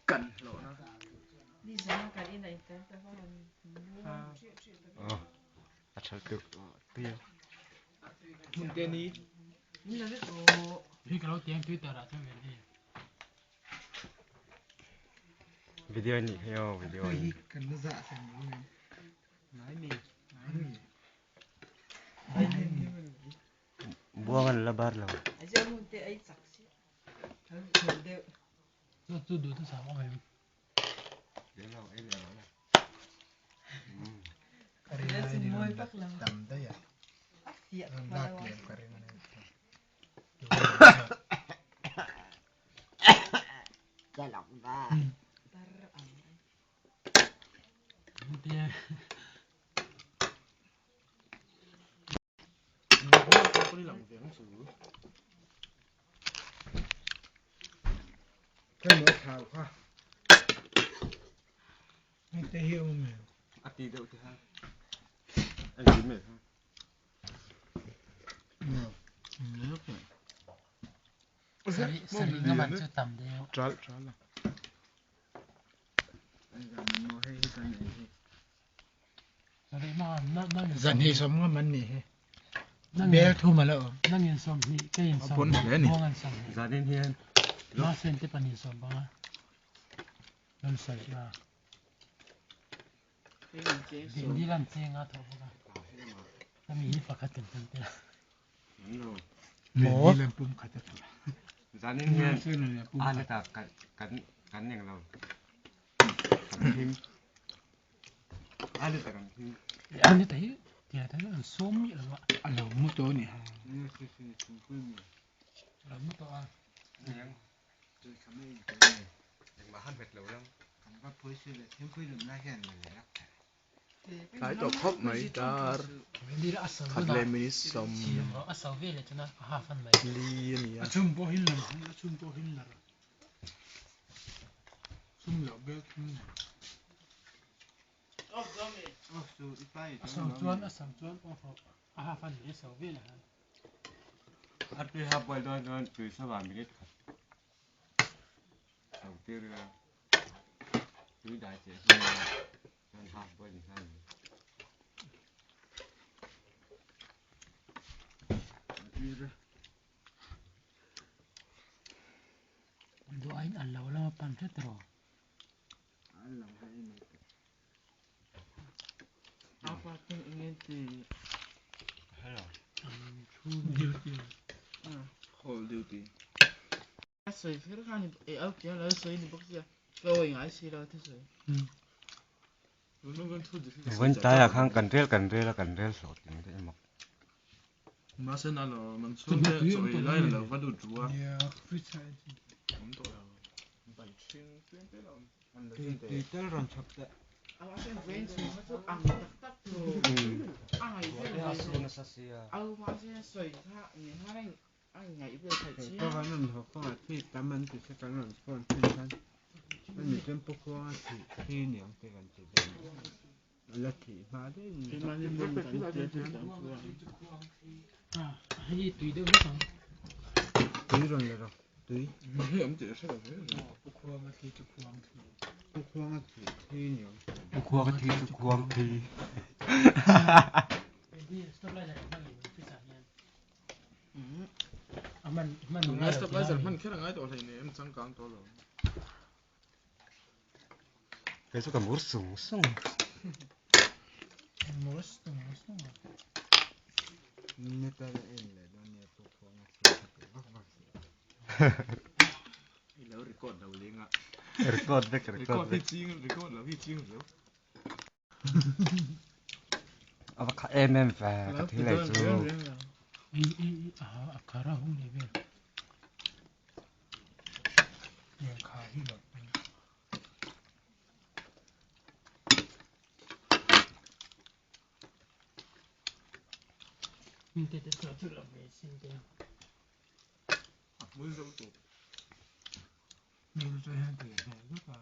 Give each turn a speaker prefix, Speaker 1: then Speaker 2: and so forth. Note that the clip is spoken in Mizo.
Speaker 1: Kan hlawhna.
Speaker 2: A tha tuk tui a.
Speaker 1: Hmun te ni.
Speaker 3: Hi ka lo tiang Twitter ah chuan ve
Speaker 2: Video nih hi aw video
Speaker 4: Hei
Speaker 2: ni.
Speaker 4: hi kan la zah thei lo em?
Speaker 1: Ngai mi.
Speaker 2: Buang an la bar lo.
Speaker 3: Chu chu duh chu sam awm em?
Speaker 4: Ka ring ai ni rawn la tam daih a. Rawn lak lem ka ring a. Cái mỡ thảo kha.
Speaker 3: Hei te hi awm em?
Speaker 2: A ti deuh te ha. Anh tím mệt ha.
Speaker 3: Sarih nga man chu tam deuh.
Speaker 1: Tral tral a.
Speaker 3: Sarih ma nang in
Speaker 4: Zan hi sawm nga man nih hi. Bel thum a la awm.
Speaker 3: Nang in 20 kei in 20 buang an 20.
Speaker 2: Zanin hian
Speaker 3: Ma sen te panin 15. Nan sarih nga. Ding lam cheng a tho bawk a. Kami hi pakhat kan tan te.
Speaker 4: Maw? Pum khat a tha.
Speaker 2: Zanin hian an ta kan kan kan eng lo. Kan him. An ta kan him.
Speaker 3: An ta hi tia ta an sawm mi lo a.
Speaker 4: A lo mu to ni ha.
Speaker 3: Lo mu to a.
Speaker 2: Engmah han hmet lo lang.
Speaker 1: Tlai tawh khawp mai dar khat leh minute sawm li a ni a.
Speaker 2: A tui ha boil dawn chuan tui sava minute khat so tir ila tui dai chiah hnu ah chuan half boil ni nghal mai.
Speaker 3: Duh aiin a lo lama pan hret rawh.
Speaker 1: Duty. Call duty.
Speaker 2: Vawiin tlaiah khan kan rel kan rel a kan rel hlawh tling daih emaw.
Speaker 3: Hei tui deuh hlek ang.
Speaker 4: Tui rawn la rawh tui.
Speaker 3: Pu khuang a thi chu khuang thi.
Speaker 4: Pu khuang a thi thi niang.
Speaker 2: Pu khuang a thi chu khuang thi. Kei chu ka mur sung sung.
Speaker 3: Mur sung sung.
Speaker 4: Metal a en leh dawn nia pu khuang a thi kha tih vak vak si.
Speaker 1: I lo record lo leng a.
Speaker 2: Record vek record vek.
Speaker 1: Record hi ching record lo hi ching riau.
Speaker 2: A va kha em em ve ka thil ei chu.
Speaker 3: I i a khara hung leh vel.
Speaker 4: Lehkha hi lo.
Speaker 3: Te te chu chu lo ve sin te.
Speaker 1: A hmul zo tawp.
Speaker 4: Mi chu hian tui hmel vek a.